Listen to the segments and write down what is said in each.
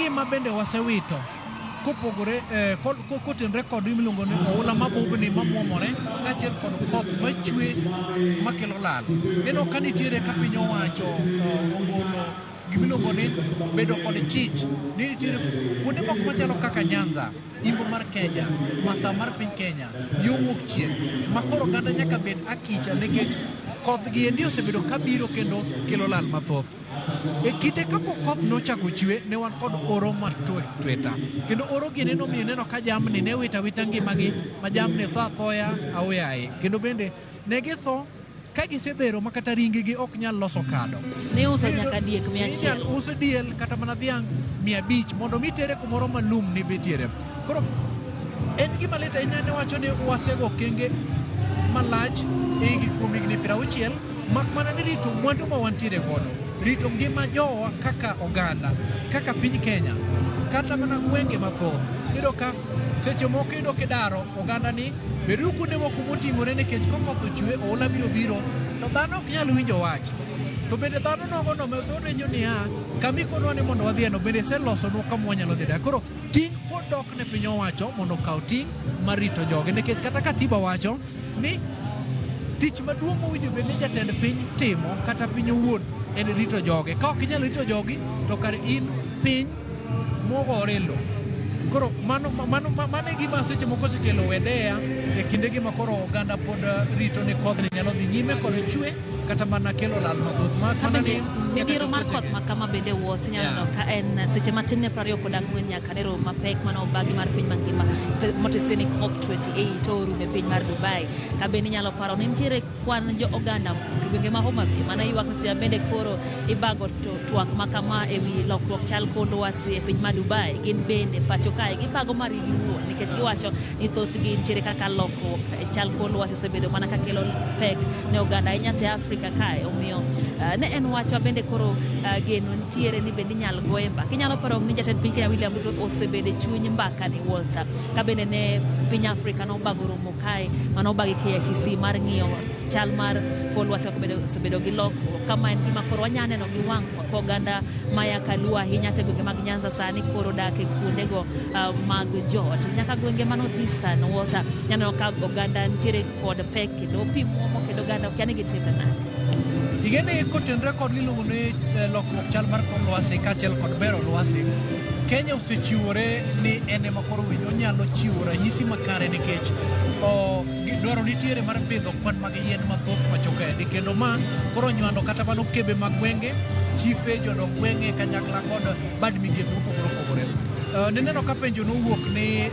Ngima bende wasewito kopogore kotenore kod miluongo ni oula mabubni mamuomore kaachiel kod koth machwe makelo lal. Ineno ka nitiere ka piny owacho ogolo gimiluongo ni bedo kod chich ni nitiere kuonde moko machalo kaka Nyanza, Imbo mar Kenya, Masawa mar piny Kenya, yo wuok chieng' ma koro oganda nyaka bed akicha nikech koth gi endi osebedo kabiro kendo kelo lal mathoth. E kinde kapok koth nochako chwe, ne wan kod oro mar tweta. Kendo oro gi nomiyo ineno ka jamni ne wito awita ngimagi ma jamni tho athoya aoyaye. Kendo bende ne githo ka gisedhero ma kata ringgi ok nyal loso kado. Niuso nyaka diek 100. Inyal us diel kata mana dhiang' 500 mondo mi tere kumoro ma lum ni betiere. Koro en gima lit ahinya ni wacho ni wasego okenge malach e higni kuom higni 60 mak mana ni rito mwandu ma wantiere godo, rito ngima jowa kaka oganda, kaka piny Kenya, kata mana gwenge mathoth. Iyudo ka seche moko iyudo kidaro oganda ni beduru kuonde moko moting'ore nikech kokoth ochwe oula biro biro to dhano ok nyal winjo wach. To bende dhano nogo no mapenjo niya kama ikonwa ni mondo wadhiye no bende iselosonwa kama wanyalo dhi dak. Koro ting' pod dok ne piny owacho mondo okaw ting' mar rito joge nikech kata katiba wacho ni tich maduong' mowinjo bed ni jatend piny timo kata piny owuon en rito joge. Ka ok inyal rito jogi to kare in piny mogore e lowo. Koro mano, mano, mano e gima seche moko osekelo wedeya e kindegi ma koro oganda pod rito ni kodhni nyalo dhi nyime kod chwe kata mana kelo lal mathoth. Mak mana ni Midhiero mar koth ma kama bende wuoth inyalo neno ka en seche matin ne 24 nyaka ne romo mapek mane obagi mar piny mangima motisi ni COP28 orumo e piny mar Dubai. Ka bende inyalo paro ni nitiere kwan jo oganda e gwenge ma Homa Bay mane ywak ni seche bende koro ibago twak ma kama e wi lokruok chal kor lwasi e piny ma Dubai. Gin bende pacho kae gibago margi giwuon nikech giwacho ni thothgi nitiere kaka lokruok e chal kor lwasi osebedo mana ka kelo pek ne oganda ahinya te Afrika kae. Omiyo ne en wach ma bende koro geno nitiere ni bende inyal goye mbaka. Inyalo paro ni jatend piny Kenya William Ruto osebedo e chuny mbaka ni Walter ka bende ne piny Afrika nobago romo kae mano obagi KICC mar ng'iyo chal mar kor lwasi kaka osebedo gi lokruok. Kama en gima koro wanyalo neno gi wang'wa ka oganda maya kaluo ahinya te gwenge mag Nyanza sani koro dak e kuondego mag jot nyaka gwenge ma North Eastern Walter nyaneno ka oganda nitiere kod pek kendo pi muomo kendo oganda okia ni gitimre nade. Ing'e ni kotenore kod giluongo ni lokruok chal mar kor lwasi kaachiel kod bero lwasi, Kenya osechiwore ni en ema koro onyalo chiwo ranyisi makare nikech dwaro nitiere mar pidho kwan mag yien mathoth pacho kaendi kendo ma koro nywando kata mana okebe mag gwenge, chife, jodong gwenge kanyakla kod bad migepe mopogore opogore. Nineno ka penjo nowuok ni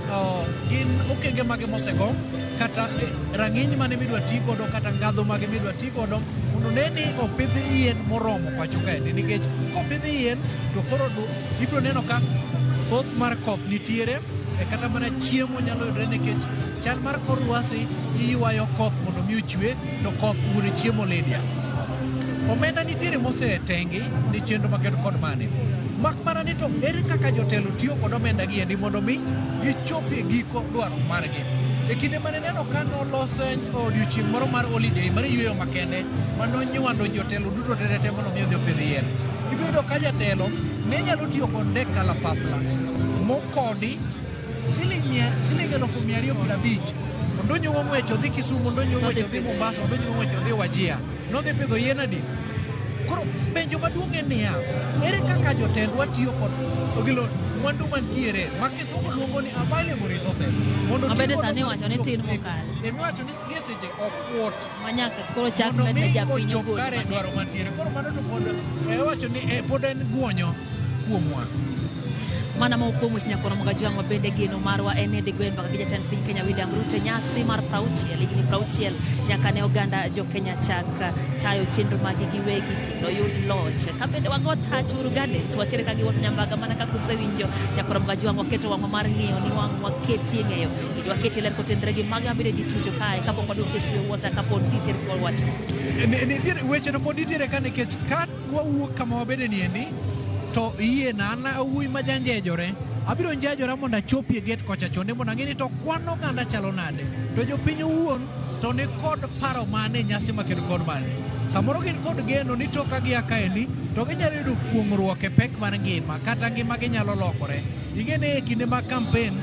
gin okenge mage mosego kata rang'iny mane midwa ti godo kata ngadho mage midwa ti godo mondo ne ni opidh yien moromo pacho kaendi nikech kopidh yien to koro ibiro neno ka thoth mar koth nitiere e kata mana chiemo nyalo yudore nikech chal mar kor lwasi iywayo koth mondo mi ochwe to koth wuon chiemo Lydia. Omenda nitiere mosetengi ni chenro maked kod mane. Mak mana ni to ere kaka jotelo tiyo kod omenda gi endi mondo mi gichopie giko dwaro margi. E kinde mane neno ka nolos odiochieng' moro mar holiday mar yueyo makende manonywando jotelo duto te mondo mi odhi opidh yien. Ibiro yudo ka jatelo ne nyalo tiyo kod ndek kalapapla mokodi siling 250,000 ondonyo go ng'wech odhi Kisumu, ondonyo go ng'wech odhi Mombasa, ondonyo go ng'wech odhi Wajir. Nodhi pidho yien adi? Koro penjo maduong' en niya, ere kaka jotendwa tiyo kod ogilo mwandu mantiere ma kisungu luongo ni available resources mondo Ma bende ti godo sani mar iwacho ni tin chopo- mokalo. Emiwacho ni gie seche okuot Manyaka koro chak mondo med ne mi japiny ochop ogol kare mang'eny. dwaro mantiere. Koro mano to pod iwacho ni pod en guonyo kuomwa. Mana moko kuom weche nyakono Mogajwang' ma bende geno marwa en ni dhi goyo mbaka gi jatend piny Kenya William Ruto e nyasi mar 60 higni 60 nyaka ne oganda jo Kenya chak tayo chenro maggi giwegi kendo yud loch. Ka bende wago tach Uhuru Gardens watiere ka gi Walter Nyambaga mana kaka usewinjo nyakono Mogajwang' waketo wang'wa mar ng'eyo ni wang' waketie ng'eyo kendo waketie ler kotenre gi mago mabende ji tucho kae kapok waduogo e studio Walter kapod nitiere gi wach moro. Nitiere weche to pod nitiere ka nikech ka wawuok kama wabede ni endi to yiena an awuoyi ma janjejore abiro njajora mondo achopie gate kocha chonde mondo ang'e ni to kwan oganda chalo nade to jopiny owuon to to ni kod paro mane e nyasi makendo kod mane. Samoro gin kod geno ni tok ka gia kaendi to ginyalo yudo fuong'ruok e pek mar ngima kata ngima gi nyalo lokore. Ing'e ni e kinde mag kampen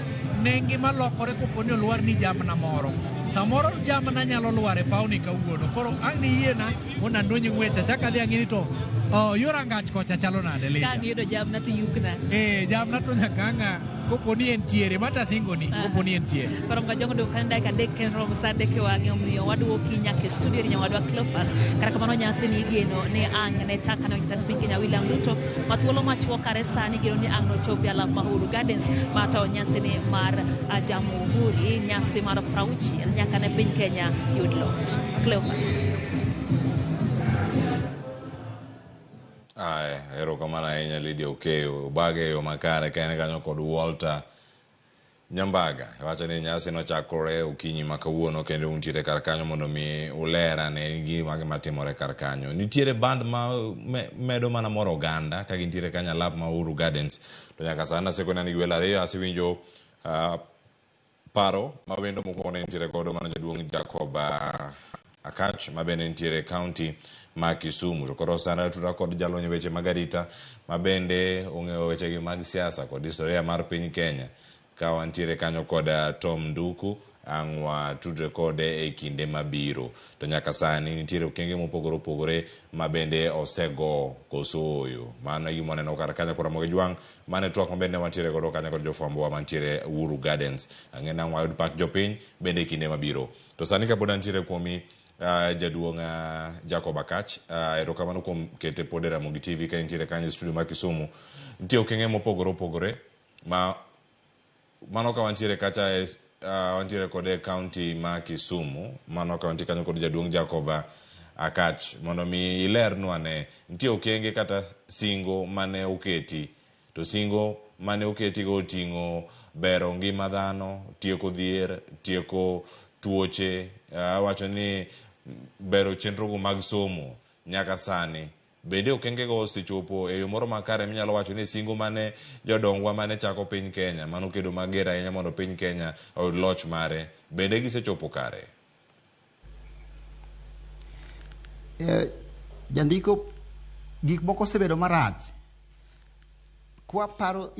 ne ngima lokore kopo ni olwar ni jamna moro. Samoro jamna nyalo lwar e pawni kawuono. Koro ang' niyiena mondo andonj ng'wech achak adhi ang'i ni to oh, yor angach kocha chalo nade Lydia? Ka ang'iyudo jamna to iyukna. Eh, jamna to nyaka ang'a kopo ni entiere ma tasingoni kopo ni entiere. Koro mgajongo dong kan dakika adek kendo romo sa adek e wang'e omiyo waduoki nyaka e studio ni nyawadwa Cleophas. Kata kamano nyasi ni igeno ni ang' ne taka ne jatend piny Kenya William Ruto ma thuolo machuok kare sani igeno ni ang' nochopi alap ma Uhuru Gardens ma tayo nyasi ni mar ah, Jamhuri nyasi mar 60 nyaka ne piny Kenya yud loch. Cleophas. Aya, erokamano ahinya Lydia Okeyo. Obage e yo makare ka en kanyo kod Walter Nyambaga. Iwacho ni nyasi nochakore okinyi ma kawuono kendo untiere kar kanyo mondo mi uler ane gima gima timore kar kanyo. Nitiere band ma me, medo mana moro oganda ka gintiere kanyo alap ma Uhuru Gardens. To nyaka sani asekoni an gi welo ariyo asewinjo uh, Paro ma wendo mokwongo ne nitiere godo mano jaduong' Jacob Akach ma bende nitiere e county ma Kisumu. To koro sani atudra kod jalony e weche mag arita ma bende ong'eyo wechegi mag siasa kod historia mar piny Kenya. Ka wantiere kanyo kod Tom Nduku, ang' watudre kode e kinde mabiro. To nyaka sani nitiere okenge mopogore opogore ma bende osego koso ooyo. Mano e gima waneno kar kanyo koro Ramogi Jwang' Mano e twak mabende wantiere godo kanyo kod jofwambowa mantiere Uhuru Gardens. Ang'e nang' wayud pach jopiny bende e kinde mabiro. To sani kapod antiere kuomi uh, jaduong' uh, Jacob Akach, uh, erokamano kuom kete pod e Ramogi TV ka intiere kanyo e studio ma Kisumu. Nitie okenge mopogore opogore ma mano ka wantiere kacha e uh, wantiere kode e county ma Kisumu, mano ka wantie kanyo kod jaduong' Jacob Akach mondo mi ilernwa ne nitie okenge kata singo mane oketi to singo mane oketi go oting'o bero ngima dhano, tieko dhier, tieko tuoche, awacho ni bero chenrogo mag somo nyaka sani. Bende okengego osechopo e yo moro makare minyalo wacho ni singo mane jodongwa mane chako piny Kenya, mano kedo mager ahinya mondo piny Kenya oyud loch mare, bende gisechopo kare? Eh, jandiko gik moko osebedo marach kwaparo